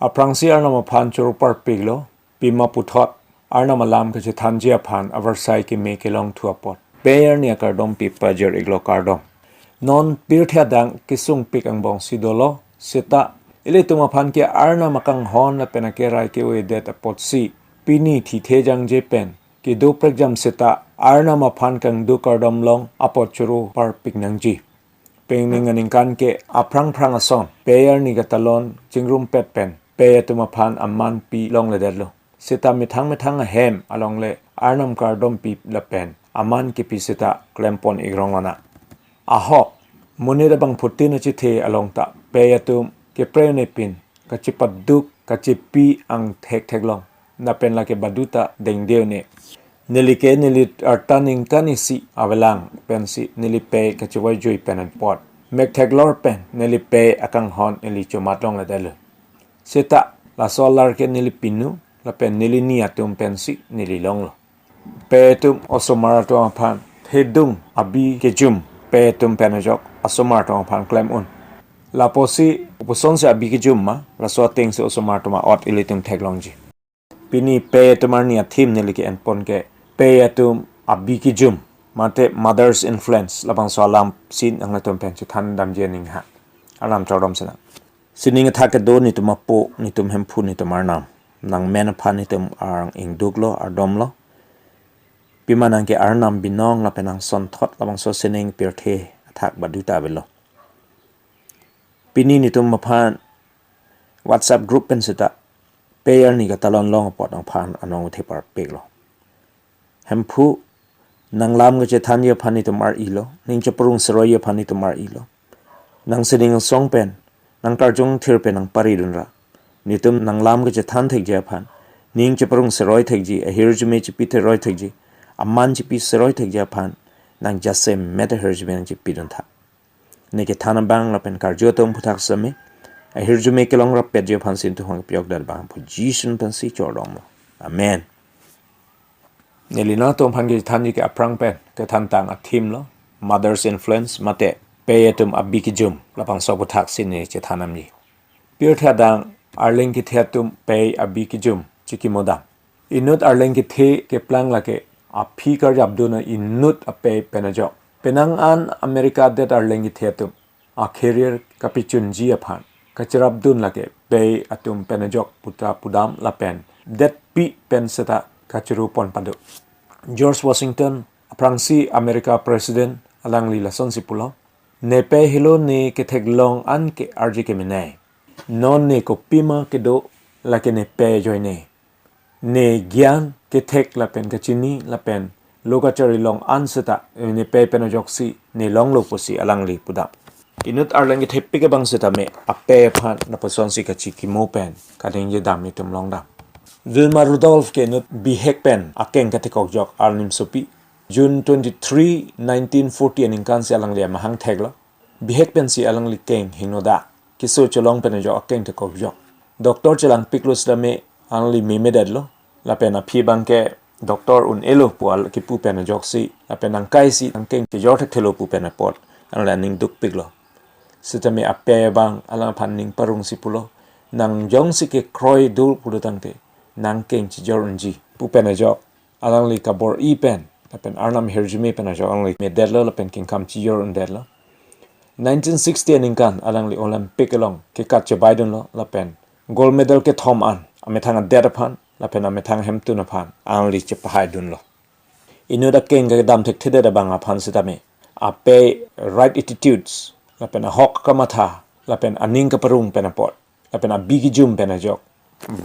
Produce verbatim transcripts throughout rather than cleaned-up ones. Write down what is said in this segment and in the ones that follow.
Aphrangsi Arnam aphan choro parpiklo, pima puthot Arnam alam kachethanji aphan avarsai keme kelong thu apot. Pei arni akardom pi pajir-iklo, kardom. Non pirthe adang kesungpik angbongsi dolo, seta ilitum aphan ke Arnam akanghon lapen akerai ke-oedet apotsi pini thithe jangje pen kedo prekjam seta Arnam aphan kangduk kardom long apot choro parpik nangji. Pini aningkan ke aphrang phrang ason, pei arni katalon chingrumpet pen pei atum aphan aman pi longledetlo. Seta methang methang ahem along le Arnam kardom pi lapen aman kepi seta klempon-ik rong ona. Ahok, monit abangphutin achethe along ta pei atum keprei nepin kachepaduk kachepi angthek theklong. Lapen lake baduta dengde-un-e. Neli ke neli arta ningkan isi avelang pensi neli pei kachevoi jui pen anpot mek theklor pen neli pei akanghon neli chomat longledetlo. Seta laso alar ke neli pinu lapen neli ni atum pensi neli longlo. Pei atum osomar atum aphan thedung abi kejum, pei atum pen ajok osomar atum aphan klem un. Lapusi kopusonsi abi kejum ma, laso atengsi osomar atum a'ot ilitum theklongji. Pini pei atum arni a-theme neli ke-enpon ke pei atum abi kejum, mate mother's influence, labangso alam si nanglitum pen chethan damji aning ha. Alam chardom sinang. Sining athak kedo netum apo, netum Hemphu, netum Arnam. Nangmen aphan netum arang ingduklo, ardomlo. Pima nang ke Arnam binong lapen nang sonthot labangso sining pirthe athak baduta avelo. Pini netum aphan WhatsApp group pen seta pei arni katalon long apot nangphan anong uthe parpiklo. Hemphu, nang lam kachethanji aphan netum ar-ilo, ning cheparong seroi aphan netum ar-ilo. Nang sining asong pen, nang karjong thir pen nang paridun ra. Netum nang lam kachethan thekji aphan, ning cheparong seroi thekji, ahirjume chepi seroi thekji, aman chepi seroi thekji aphan, nang jasemet ahirjume nang chepidun tha. Ne kethan abang lapen karju atum aphuthak sitame ahirjume kelong rappetji aphan si netum aphan kepajokdet abang Hemphu Jisu pensi chordomlo. Amen. Neli nangtum aphan kethanji ke aphrang pen kethan tang a-theme lo, mother's influence, mate pei atum abi kejum, labangso aphuthak si ne chethan damji. Pirthe adang arleng kethe atum pei abi kejum chikimo dam. Inut arleng kethe keplang lake aphi karjapdun a-inut apei pen ajok. Penang an America adet arleng kethe atum a-career kapachunji aphan kacherapdun lake pei atum pen ajok puta pudam lapen detpi pen seta kachoro pon pado. George Washington aphrangsi America President, alangli lasonsi pulo, "Ne pei helo ne ketheklong an ke arje kemenei. Non ne kopima kedo lake ne pei ajoine. Ne gyan, kethek lapen kachini lapen lo kachari long an seta ne pei pen ajoksi ne longlo," pusi alangli pudam. Inut arleng kethepik abang sitame apei aphan lapuson si kachikimo pen kaningje dam itum longdam. Wilma Rudolph ke inut bihek pen akeng katekok jok arnimsopi. June twenty-three, nineteen forty aningkan si alangli amahang theklo. Bihek pensi alangli keng hingno da. Keso cholong pen ajok akeng tekok jok. Doctor chelangpiklo sitame alangli memedetlo. Lapen aphi abang ke doctor un-elo pu al kipu pen ajoksi, lapen nangkaisi nangkeng chejor thekthelo pu pen apot alangli aning dukpiklo. Sitame apei abang alangphan ning parongsi pulo, "Nang jongsi kekroi do pulo tangte, nangkeng chejor unji," pu pen ajok alangli kabor-i pen lapen Arnam ahirjume pen ajok alangli medetlo lapen kengkam chejor undetlo. Nineteen sixty aningkan alangli Olympic along kekat chebaidunlo lapen gold medal kethom an amethang adet aphan lapen amethang ahemtun aphan alangli chepahaidunlo. Inut akeng kedam thekthedet abang aphan sitame apei right attitudes lapen ahok kamatha lapen aning kaparong pen apot lapen abi kejum pen ajok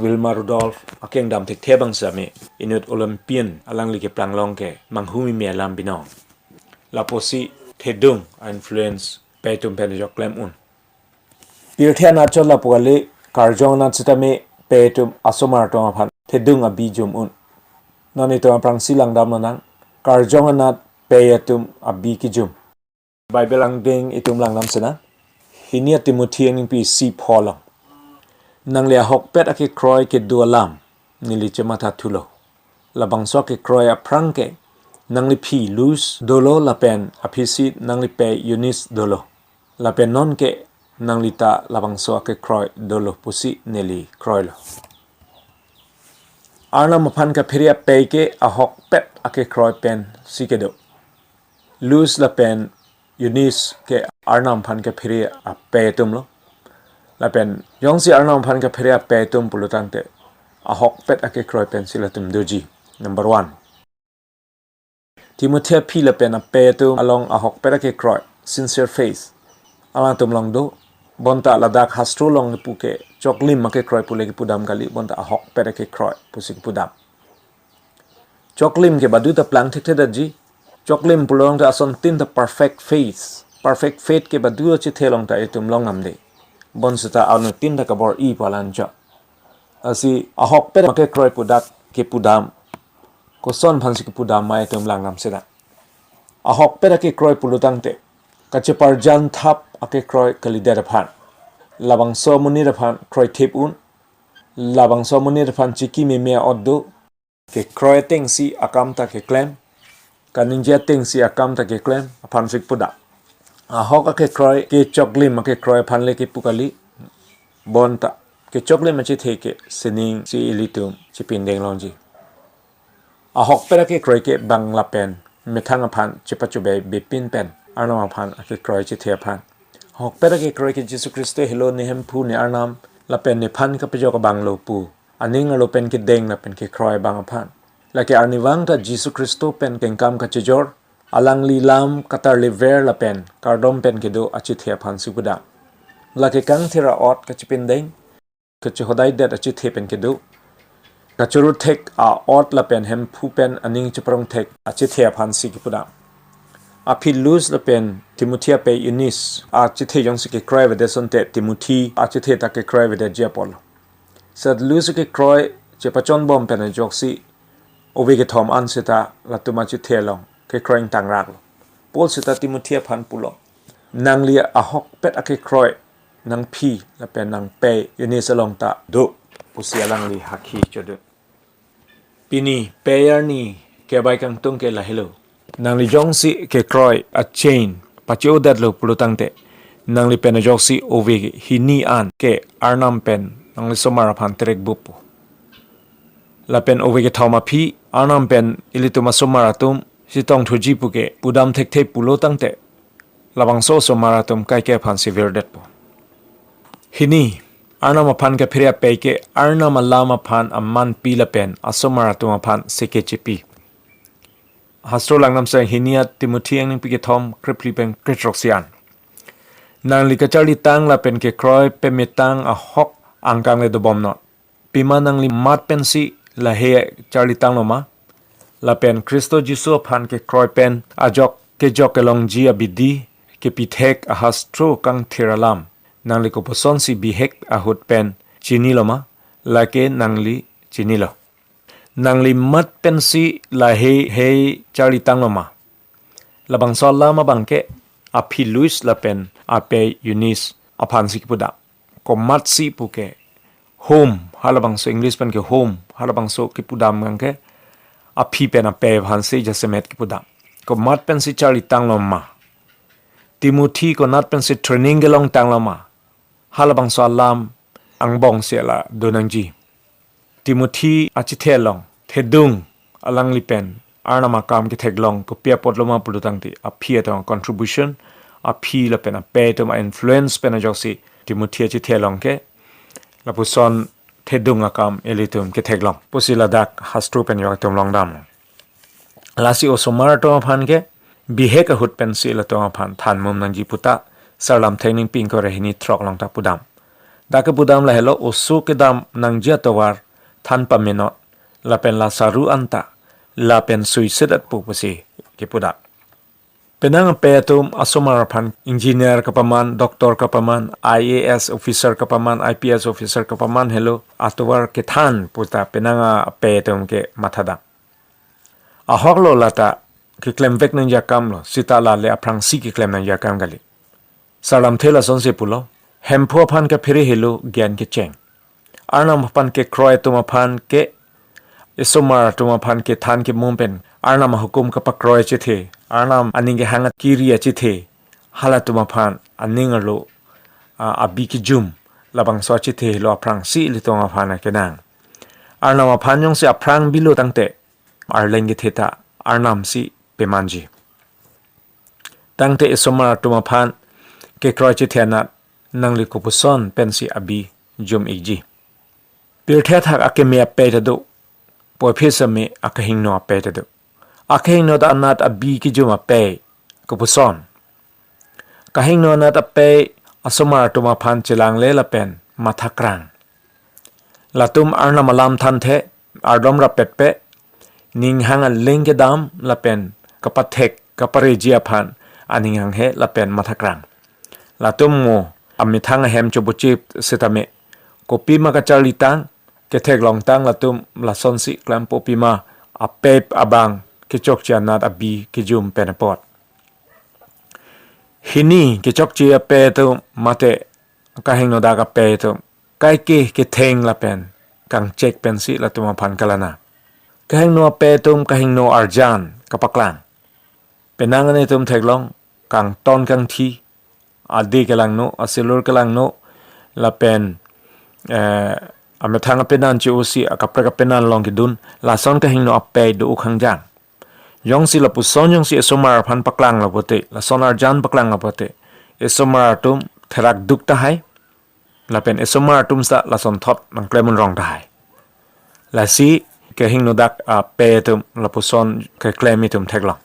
Wilma Rudolph akeng dam thekthe abang sitame inut Olympian alangli keplang long ke manghumeme alam binong. Lapusi thedung a-influence pei atum pen ajok klem un. Pirthe anat chot lapu kali, karjong anat sitame pei atum asomar atum aphan thedung abi jum un. Non itum aphrangsi langdam lonang, karjong anat pei atum abi kejum. Bible angdeng itum langdam sinang. Hini a-Timothy aningpi isi pholong. Nangli ahokpet akekroi kedo alam neli chematha thulo. Labangso akekroi aphrang ke nangliphi Lois dolo lapen aphisi nanglipei Eunice dolo. Lapen non ke nangli ta labangso akekroi dolo pusi neli kroilo. Arnam aphan kaphere apei ke ahokpet akekroi pensi kedo. Luz lapen Eunice ke Arnam aphan kaphere apei atumlo. Lapen jongsi Arnam aphan kaphere apei atum pulotangte ahokpet akekroi pensi latum doji. Number one. Timothy aphi lapen apei atum along ahokpet akekroi, sincere faith, alangtum along do. Bonta ladak hastro along kipu ke choklim akekroi pule kipudam kali, bonta ahokpet akekroi pusi kipudam. Choklim ke baduta plang thekthedetji. Choklim pulotangte asontin ta perfect faith. Perfect faith ke badu achethe along ta itum longnamde. Bonseta anuttin ta kabor-i pu alancho. Lasi ahokpet akekroi pu dak kipudam. Koson aphansi kipudam ma itum langnam seta. Ahokpet akekroi pulotangte kacheparjan thap akekroi kalidet aphan. Labangso amonit aphan kroithip un. Labangso amonit aphan chiki meme a-ot do. Kekroi atengsi akam ta keklem. Kaningje atengsi akam ta keklem aphansi kipudam. Ahok akekroi ke choklim akekroi aphan le kipu kali. Bonta kechoklim achethe ke sining si ilitum chipindeng longji. Ahokpet akekroi ke bang lapen methang aphan chepachobei bepin pen Arnam aphan akekroi chethe aphan. Ahokpet akekroi ke Jisu Khristo helo ne Hemphu, ne Arnam lapen nephan kapejok abanglo pu aning arlo pen kedeng lapen kekroi abang aphan. Lake arnivang ta Jisu Khristo pen kengkam kachejor, alangli lam katarliver lapen kardom pen kedo achethe aphansi kipudam. Lake kangthir a-ot kachipindeng, kachehodaidet achethe pen kedo. Kachuru thek a-ot lapen Hemphu pen aning cheparong thek achethe aphansi kipudam. Aphi Luz lapen Timothy apei Eunice achethe jongsi kekroi avedet asonte Timothy achethe ta kekroi avedetji apotlo. Seta Luz kekroi chepachonbom pen ajoksi ove kethom an seta latum achethe along kekroi ingtangraklo. Paul seta Timothy aphan pulo, nangli ahokpet akekroi nangphi lapen nangpei Eunice along ta do pusi alangli hakhi chodun. Pini pei arni kebai kangtung ke lahelo. Nangli jongsi kekroi a-chain pache-odetlo pulotangte, nangli pen ajoksi ove hini an ke Arnam pen nangli osomar aphan terek buppo. Lapen ove kethom aphi Arnam pen ilitum osomar atum chetong thuji pu ke pudam thekthe pulotangte, labangso osomar atum kaike aphansi virdetpo. Hini, Arnam aphan kaphere apei ke Arnam alam aphan amanpi lapen osomar atum aphan seke chepi. Hastro langnam seng hini a-Timothy angningpi kethom krephli pen krethrok sian. Nangli kacharlitang lapen kekroi pemetang ahok angkang le dobomnon. Pima nangli mat pensi lahei charlitanglo ma? Lapen Khristo Jisu aphan kekroi pen ajok kejok kelongji abidi kepithek ahastro kangthir alam nangli koposonsi bihek ahut pen chinilo ma? Lake nangli chinilo. Nangli mat pensi lahei hei charlitanglo ma? Labangso alam abang ke aphi Luz lapen apei Eunice aphansi kipudam. Komatsi pu ke home, halabangso English pen ke home, halabangso kipudam abang ke aphi pen apei aphansi jasemet kipudam. Komat pensi charlitanglo ma? Timothy konat pensi training kelongtanglo ma? Halabangso alam angbong si la donangji. Timothy achethe along thedung alangli pen Arnam akam ketheklong kopi apotlo ma pulotangte, aphi atum contribution, aphi lapen apei atum a-influence pen ajoksi Timothy achethe along ke lapuson thedung akam ilitum ketheklong pusi ladak hastro pen jok atum longdam. Lasi osomar atum aphan ke bihek ahut pensi latum aphan than mum nangji puta Sarlamthe angningpi ingkoi ra hini throk along ta pudam. Dak kepudam lahelo, oso kedam nangji atovar than pamenon, lapen la saru anta lapen suisedet pu pusi kipudam. Penang apei atum osomar aphan engineer kapaman, doctor kapaman, I A S officer kapaman, I P S officer kapaman helo atovar kethan puta penang apei atum ke mathadam. Ahoklo lata keklemvek nangji akamlo, seta la le aphrangsi keklem nangji akam kali. Sarlamthe lasonsi pulo, Hemphu aphan kaphere helo gyan kecheng. Arnam aphan kekroi atum aphan ke, osomar atum aphan kethan kemum pen Arnam ahukum kapakroi achethe, Arnam aning kehang kiri achethe, halatum aphan aning arlo a, abi kejum labangso achethe lo aphrangsi ilitum aphan akenang. Arnam aphan jongsi aphrang bilo tangte arleng kethe ta Arnamsi pemanji. Tangte esomar atum aphan kekroi chethe anat nangli kopuson pensi abi jum-ikji? Pirthe athak akeme apei ta do, puvoiphit sitame akehingno apei ta do. Akehingno ta anat abi kejum apei kopuson? Kahingno anat apei asomar atum aphan chelangle lapen mathakrang. Latum Arnam alam thanthe, ardom rapetpe, ninghang aling kedam lapen kapathek kapareji aphan aning hanghe lapen mathakrang. Latum mo amethang ahem chobuchip sitame, kopima kacharlitang, ketheklongtang, latum lasonsi klempo, pima apei abang kechokche anat abi kejum pen apot. Hini kechokche apei atum mate kahingno dak apei atum kaike ketheng lapen kangchek pensi latum aphan kalana. Kahingno apei atum kahingno arjan kapaklang. Penang an itum theklong, kangton kangthi, ade kelangno, asilur kelangno, lapen, eh, amethang apenan che-osi, akaprek apenan along kedun, lason kahingno apei do-o khangjang. Jongsi lapuson jongsi esomar aphan paklanglo pulote, lason arjan paklanglo pulote, esomar atum therak duk tahai, lapen esomar atum seta lasonthot nangklem unrong tahai. Lasi kahingno dak apei atum lapuson keklem itum theklong.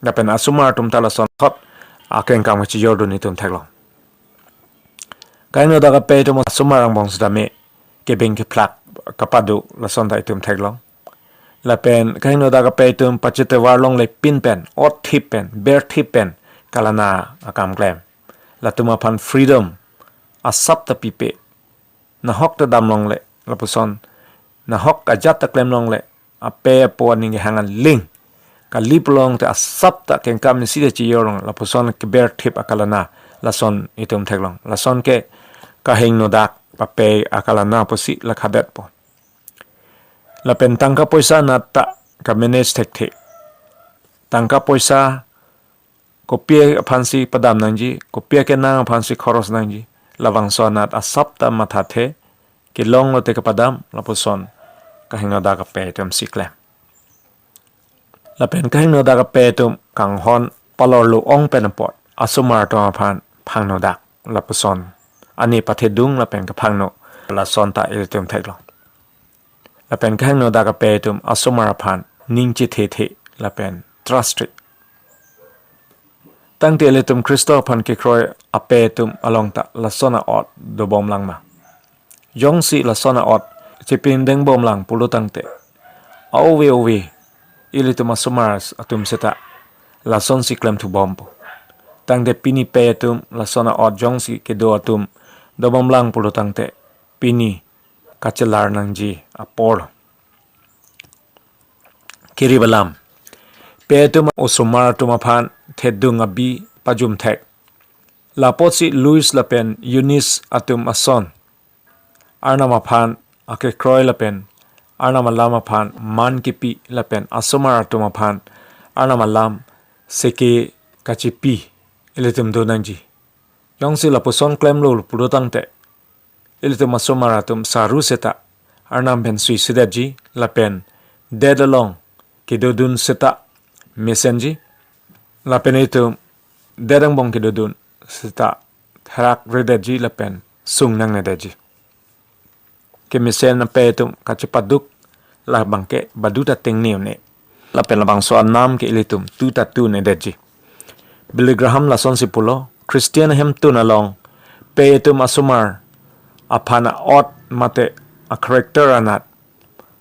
Lapen asomar atum ta lasonthot akengkam kachijordun itum theklong. Kahingno dak apei atum asomar angbong sitame kebeng kephlak kapado lason ta itum theklong. Lapen kahingno dak apei atum pachetovar longle pin pen, ot thip pen, ber thip pen kalana akam klem. Latum aphan freedom asap ta pipe. Nahok ta dam longle, lapuson nahok ajat ta klem longle, apei apo aning kehang aling kali pulote asap ta kengkam isi ta chijor long, lapuson keber thip akalana, lason itum theklong. Lason ke kahingno dak apei akalana pusi lakhabet po. Lapen tangka poisa anat ta ka-manage thekthe. Tangka poisa kopi aphansi padam nangji, kopi akenang aphansi khoros nangji, labangso anat asap ta mathathe, kelong lote kepadam, lapuson kahingno dak apei atum si klem. Lapen kahingno dak apei atum kanghon palorlo ong pen apot asomar atum aphan phangno dak, lapuson ani pathedung lapen kaphangno, lason ta ilitum theklong. Lapen kahingno dak apei atum asomar aphan ning chethethe lapen trusted. Tangte ilitum Khristo aphan kekroi apei atum along ta lason a-ot dobom lang ma? Jongsi lason a-ot chepindeng bom lang pulo tangte, a-ove ove ilitum asomar atum seta lasonsi klemthu bompo. Tangte pini pei atum lason a-ot jongsi kedo atum dobom lang pulo tangte, pini kachelar nangji apor. Kirip alam. Pei atum osomar atum aphan thedung abi pajum thek. Lapotsi Lois lapen Eunice atum ason Arnam aphan akekroi lapen Arnam alam aphan man kipi lapen asomar atum aphan Arnam alam seke kachipi ilitum do nangji. Jongsi lapuson klemlo pulo tangte, ilitum asomar atum saru seta Arnam pen suisedetji lapen det along kedodun seta mesenji. Lapen itum det angbong kedodun seta therakredetji lapen sung nangnedetji. Kemesen apei atum kachepaduk labang ke badu ta tengne un-e. Lapen labangso anam ke ilitum tu ta tu-nedetji. Billy Graham lasonsi pulo, Christian ahemtun along pei atum asomar aphan a-ot mate a-character anat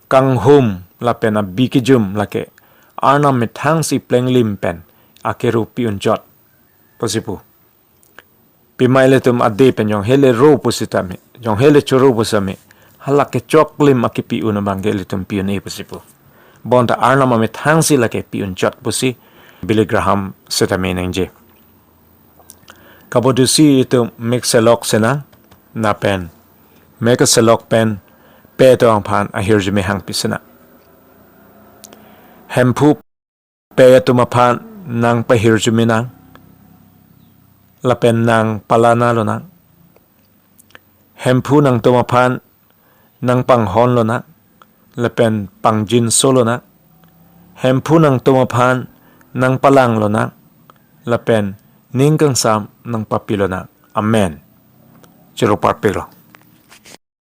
kanghum lapen abi kejum lake Arnam methangsi plenglim pen akeru pi-unchot pusi pu. Pima ilitum ade pen jong hele ro pusitame, jong hele choro pusitame, hala kechoklim akipi un abang ke ilitum pi-un-e pusi pu. Bonta Arnam amethangsi lake pi-unchot pusi Billy Graham sitame nangji. Kabodusi itum mek selok senang, lapen mek selok pen pei atum aphan ahirjume hangpi senang. Hemphu pei atum aphan nangpahirjume nang, lapen nangpalana lonang. Hemphu nangtum aphan nangpanghon lonang lapen pangjinso lonang. Hemphu nangtum aphan nangpalang lonang lapen ning kangsam nangpapi lonang. Amen. Choro parpiklo.